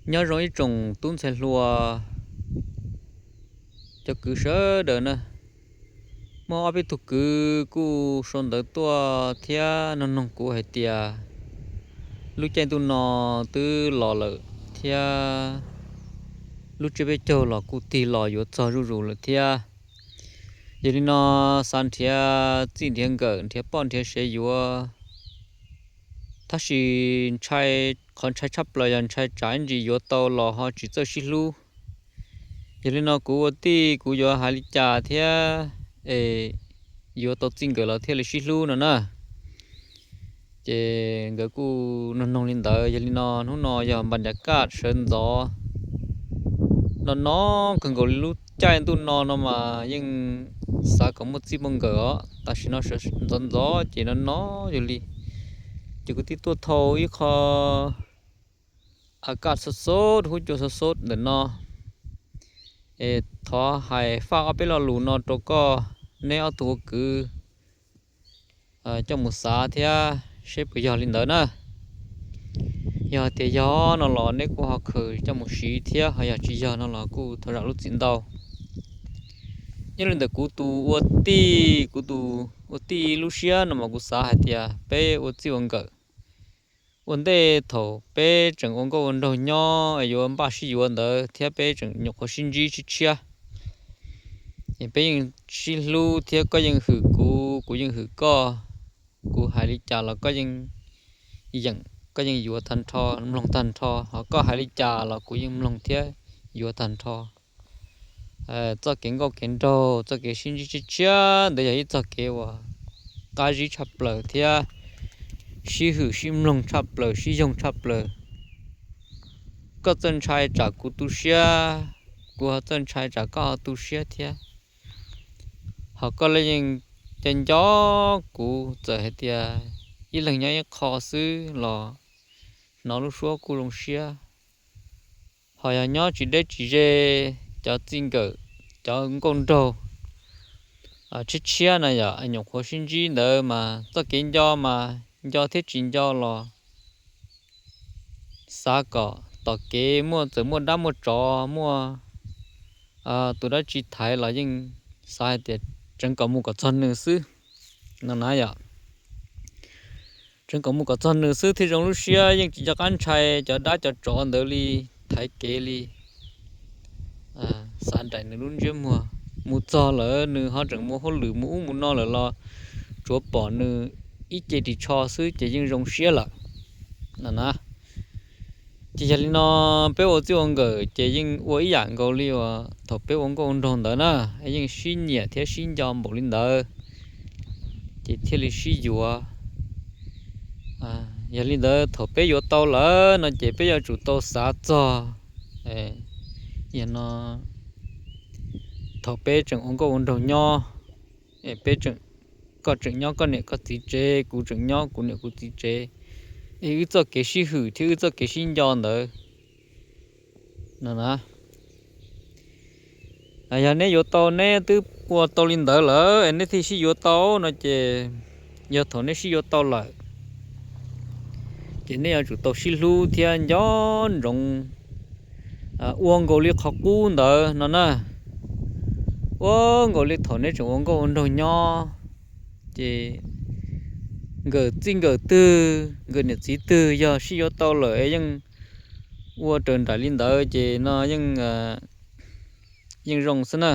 Nyob zoo ib tsoom tub ntxhais hluas, cov kwv sawv daws na. Muaj ob peb tug kwv kuj sau ntawv tuaj thiab nug noog kuv hais tias lub caij ntuj no twb los lawm thiab, lub tsiab peb caug los kuj tig los yuav txog zuj zus lawm thiab. Yog li no xav nrhiav txij nrhiav nkawm, nrhiav poj nrhiav sev yuav, tab sis ntshai, qhov ntshai tshaj plaws yog ntshai tsam ib ntsis yuav tau los ho tsis txawj sib hlub. Yog li no kuv ua tij kuv yuav hais li cas thiab es yuav tau txij nkawm los thiaj li sib hlub no na. Ces nkawd kuj nug noog li ntawd. Yog li no hnub no yog npa ncav kaj sawv ntxov no no kawg nkaus li, lub caij ntuj no no mas yeej xav kom muaj txij muaj nkawm os. Tam sim no sawv ntxov ntxov ces no no yog li, ces kuv twb tuaj thau ib qho a kaj xub xub, huab cua xub xub ntawm no es thov hais faj ob peb lo lus no rau koj, neb ob tug ua kwv coj mus xav thiab seb puas yog li ntawd na. Yog tias yog no los neb kuj ho khaws coj mus siv thiab, ho yog tsis yog no los kuj thov zam lub txim ntau. Nyob li ntawm kuv tus ua tij, kuv tus ua tij lub siab no mas kuv xav hais tias peb ua txij ua nkawm ua ntej thaum peb tseem ua nkauj ua nraug nyob es yuav npaj sib yuav ntawd thiab peb tseem nyuam qhuav sib ntsib sib tshiab, peb yeej sib hlub thiab koj yeej hwm kuv, kuv yeej hwm koj. Kuv hais li cas los koj yeej yeem, koj yeej yuav tag nrho, mloog tag nrho, ho koj hais li cas los kuv yeej mloog thiab yuav tag nrho. Txoj kev nkauj kev nraug, txoj kev sib ntsib tshiab tshiab ntawd yog ib txoj kev uas qab zib tshaj plaws thiab sib hwm sib mloog tshaj plaws, sib yoog tshaj plaws. Koj txawj ntshai tsam kuv tu siab, kuv ho txawj ntshai tsam koj ho tu siab thiab. Ho koj los yeej nco nco kuv, txawm hais tias ib leeg nyob ib qho xwb los hnov lub suab kuj zoo siab. Ho yog nyob tsis deb tsis ze, cov txij nkawm, cov nkauj nraug tshiab tshiab na yom, nyuam qhuav sib ntsib ntawd mas txoj kev nco mas nco thiab tsis nco los xav kom tom kev muaj, txawm muaj dab muaj tsov, muaj tus dab tsi thaiv los yeej xav hais tias tseev kom mus kom txog nws xwb no na yom. Tseev kom mus kom txog nws xwb thiaj zoo lub siab, yeej tsis nco qab ntshai cov dab cov tsov ntawd li thaiv kev li. Xav nraim nws lub ntsiab muag, mus txog lawm nws ho tseem mus hauj lwm mus ub mus no lawm los tsuav pom nws ib ce ris tsho xwb ces yeej zoo siab lawm no na. Ces yog li no peb ua txij ua nkawm ces yeej ua ib yam nkaus li uas thaum peb ua nkauj ua nraug ntawd na, yeej sib nyiam thiab sib nco npaum li ntawd, ces thiaj li sib yuav. Yog li ntawd thaum peb yuav tau lawm no ces peb yuav tsum tau xav txog, yog no thaum peb tseem ua nkauj ua nraug nyob, peb, koj tseem nyob koj niam koj txiv tsev, kuv tseem nyob kuv niam kuv txiv tsev, wb txoj kev sib hwm thiab wb txoj kev sib nco ntawd no na. Yog neb yuav tau, neb twb ua tau li ntawd lawm es neb thiaj sib yuav tau no ces, yog thaum neb sib yuav tau lawm ces neb yuav tsum tau sib hlub thiab nco ntsoov ua nkaus li qhov qub ntawd no na. Ua nkaus li thaum neb tseem ua nkauj ua nraug nyob ces nkawm txij nkawm twg, nkawm niam txiv twg yog sib yuav tau lawm es yeej ua raws nraim li ntawd ces no yeej zoo xwb na,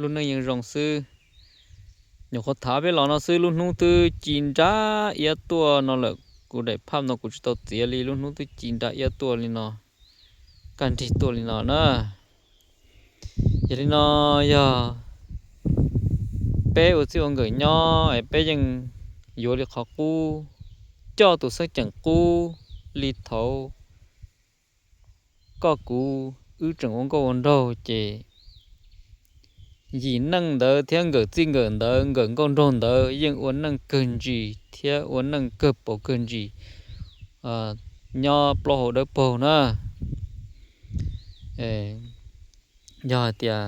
lub neej yeej zoo xwb. Nyuam qhuav tham peb los no xwb lub hnub twb ci nra iab tuaj no lawm, kuv daim phaj no kuv tsis tau txiav li, lub hnub twb ci nra iab tuaj li no, kaj nrig tuaj li no na. Yog li no yog peb ua txij ua nkawm nyob es peb yeej yuav li qhov qub, coj tus xeeb ceem qub li thaud koj kuv wb tseem ua nkauj ua nraug ces yim neej ntawd thiab nkawm txij nkawm ntawd, nkawm nkauj nraug ntawd yeej ua neej kawg ntsis thiab ua neej kawg paus kawg ntsis nyob plaub hau dawb paug na. Yog hais tias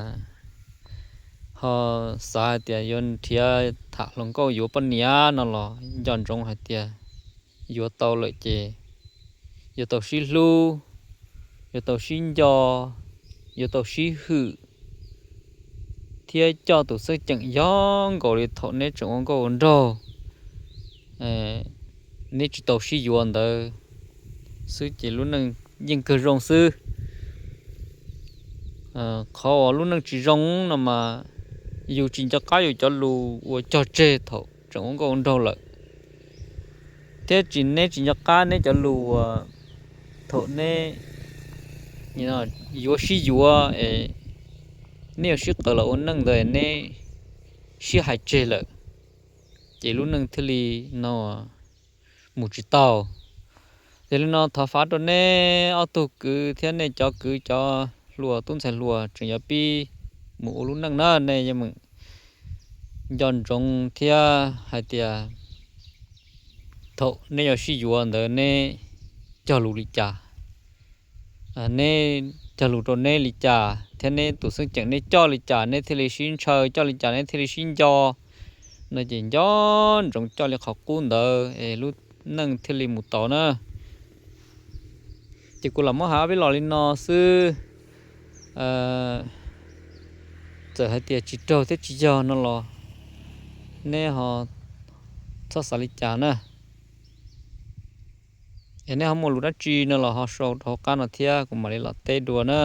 ho xav hais tias yuav nrhiav tham hluas nkauj yuav poj niam no los nco ntsoov hais tias yuav tau lawm ces yuav tau sib hlub, yuav tau sib nco, yuav tau sib hwm, thiab coj tus xeeb ceem yog nkaus li thaum neb tseem ua nkauj ua nraug, neb tsis tau sib yuav ntawd xwb ces lub neej yeej kawg zoo xwb. Qhov uas lub neej tsis zoo no mas yus tsis nco qab yus cov lus uas cog tseg thaum tseem ua nkauj ua nraug lawm, thiab tsis, neb tsis nco qab neb cov lus uas thaum neb yuav sib yuav es neb yuav sib qawm los ua neej ntawd neb sib hais tseg lawm, ces lub neej thiaj li no mus tsis tau. Yog li no thov fav rau neb ob tug kwv thiab nej cov kwv cov hluas tub ntxhais hluas tseem yuav pib mus ua lub neej na, nej yeej meem nco ntsoov thiab hais tias thaum neb yuav sib yuav ntawd neb cog lus li cas, neb cog lus rau neb li cas thiab neb tus xeeb ceem neb coj li cas neb thiaj li sib ntshaw, coj li cas neb thiaj li sib nco no ces nco ntsoov coj li qhov qub ntawd es lub neej thiaj li mus tau na. Ces kuv lam muab hais ob peb los li no xwb. Txawm hais tias tsis raug thiab tsis yog no los neb ho txhob xav li cas na. Es neb ho muaj lus dab tsi no los ho sau rau hauv qab no thiab kuv mam li los teb dua na.